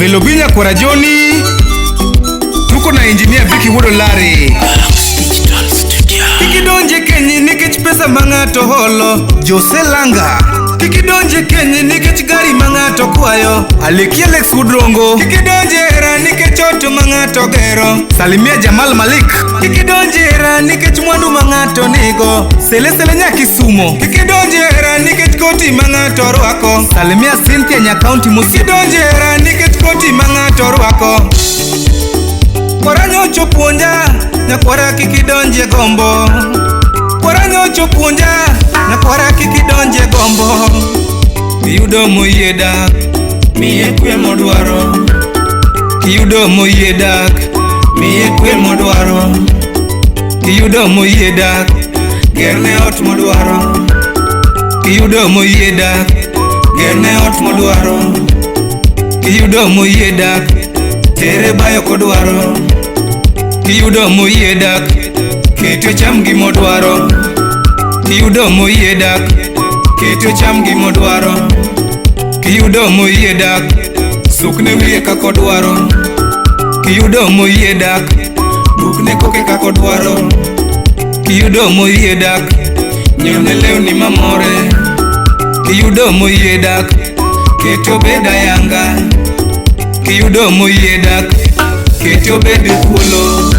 Velobinya kwa Joni. Tuko na engineer Vicky Wuod Lari. Digital Studio. Kik idonje kenyi nikech pesa ma ng'ato holo. Jose Langa. Kik idonje kenyi nikech gari ma ng'ato kwayo. Aleki Alex Wuod. Kik idonje hera nikech ot ma ng'ato gero. Salimia Jamal Malik. Kik idonje hera nikech mwandu ma ng'ato nigo. Sele Sele nya Kisumo. Kik idonje hera nikech koti ma ng'ato rwako. Salimia Cynthia nya kaunti Musi. Kik idonje hera nikech koti ma ng'ato rwako. Kwara nyocho puonja, nyakwara kik idonje gombo. Kwara nyocho puonja, nyakwara kik idonje gombo. Iyudo moyie dak, miye kwe modwaro. Iyudo moyie dak, miye kwe modwaro. Iyudo moyie dak, gerne ot modwaro. Iyudo moyie dak, gerne ot modwaro. Iyudo moyie dak, tere bayo kodwaro. Iyudo moyie dak, kete cham gimodwaro. Iyudo moyie dak, kete cham gimodwaro. Iyudo moyie dak, sukne wiye kakodwaro. Iyudo moyie dak, bukne koke kakodwaro. Iyudo moyie dak, nyiewne lewni mamore. Iyudo moyie dak, kete obed ayanga. Kiyudo moyie dak, kete obed thuolo.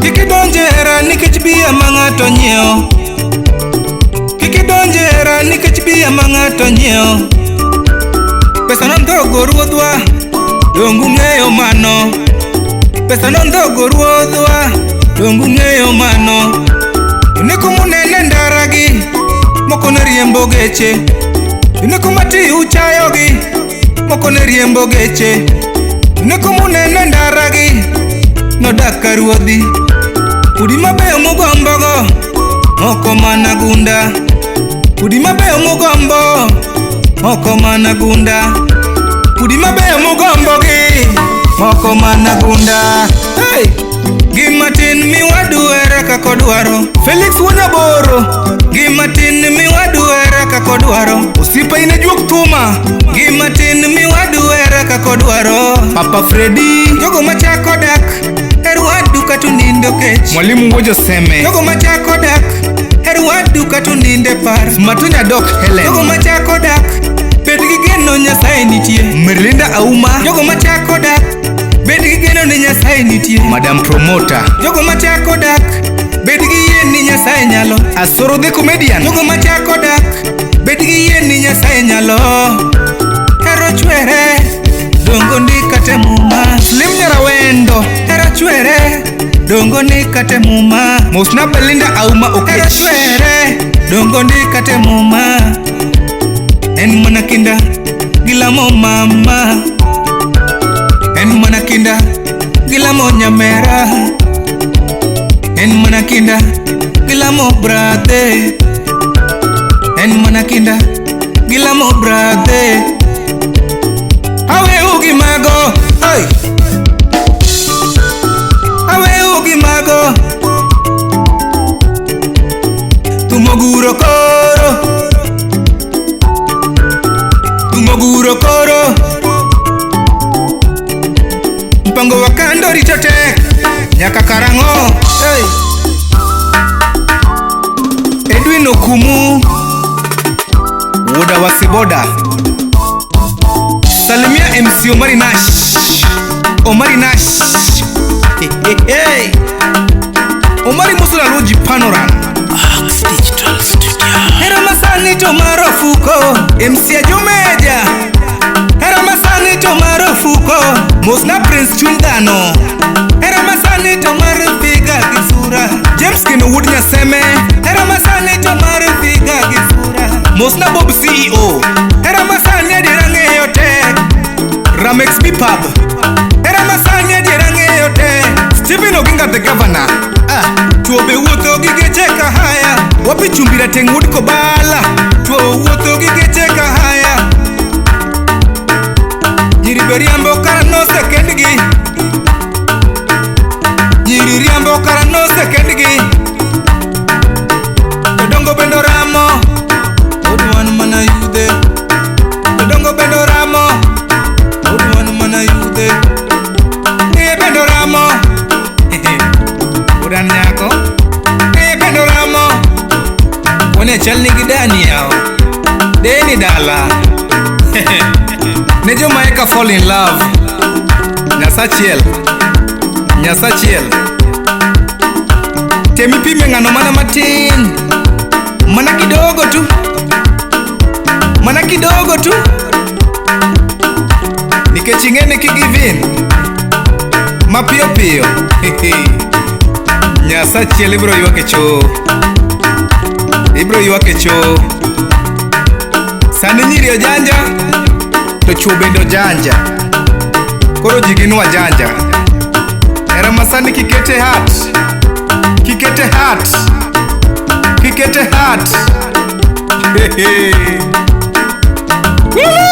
Kik idonje hera nikech bia ma ng'ato nyiewo. Kik idonje hera nikech bia ma ng'ato nyiewo. Pesa nondhogo ruodhwa, dong ung'eyo mano. Pesa nondhogo ruodhwa, dong ung'eyo mano. Joneko munene ndaragi, moko ne riembo geche. Joneko mati uchayogi, moko ne riembo geche. Joneko munene ndaragi, nodak ka ruodhi. Udi mabeyo mugombogo, moko mana gunda. Udi mabeyo mugombo, moko mana gunda. Udi mabeyo mugombogi, moko mana gunda. Hey! Gima tin miwadu hera kakodwaro. Felix Wanyaboro. Gima tin miwadu hera kakodwaro. Osiepa in e juok thuma. Gima tin miwadu hera kakodwaro. Papa Freddy. Jogo machako dak, her wadu kata unindo kech. Mwalimu Wuojo Seme. Jogo machako dak, her wadu kata unindo e par. Matunya Dok Helen. Jogo machako dak, bed gi geno Nyasaye nitie. Merlinda Auma. Jogo machako dak, bed gi geno ni Nyasaye nitie. Madam Promoter. Jogo machako dak, bed gi yie ni Nyasaye nyalo. Asoro the Comedian. Jogo machako dak, bed gi yie ni Nyasaye nyalo. Hero chwere, dongo ndi kate muma. Slim Nyarawendo. Hero chwere, dongo ndi kate muma. Mosna Belinda Auma Okech. Hero chwere, dongo ndi kate muma. En mana kinda, gilamo mama. En mana kinda, gilamo nyamera. En mana kinda, gilamo brother. En mana kinda, gilamo brother. Awe ugi mago, hey. Awe ugi mago. Tumoguro koro. Tumoguro koro. Mpango wa kando rito tek nyaka karang'o. Hey. Edwin Okumu, Wuoda wa Siboda. Salimia MC Omari Nash. Omari Nash. Hey, hey, hey. Omari Musula Luji Panoran. Axe Digital Studio. Hera masani to marofuko. MC Ajumeja. Hera masani to marofuko. Mosna Prince Chundano. Hera masani to marofiga gisura. James Keno Wood Nyaseme. Hera masani to marofiga gisura. Mosna Bob CEO. Hera masani adiera ng'eyo tek. Ramex B Pub. Hera masani adiera ng'eyo tek. Stephen Oginga the governor. Ah, tuo be wuotho gi geche kahaya. Wapi chumbi rateng' wuod Kobala. Tuo wuotho gi geche kahaya. Nyiri be riambo kara nosekendgi. Nyiri riambo kara nosekendgi. Jodongo bende oramo. Pod wan mana yudhe. Jodongo bende oramo. Pod wan mana yudhe. chal nigi dani yawa. Deni dala. Ne joma eka fall in love. Nyasachiel. Nyasachiel. Tem ipime ng'ano mana matin. Mana kidogo tu. Mana kidogo tu. Nikech ing'e ni kigive in. Mapiyo piyo. Nyasachiel ibiro ywak e choo. Ibiro ywak e choo. Sani nyiri ojanja, to chuo bende ojanja. Koro ji gin wajanja. Hera masani kikete heart. Kikete heart. Kikete heart. Woo!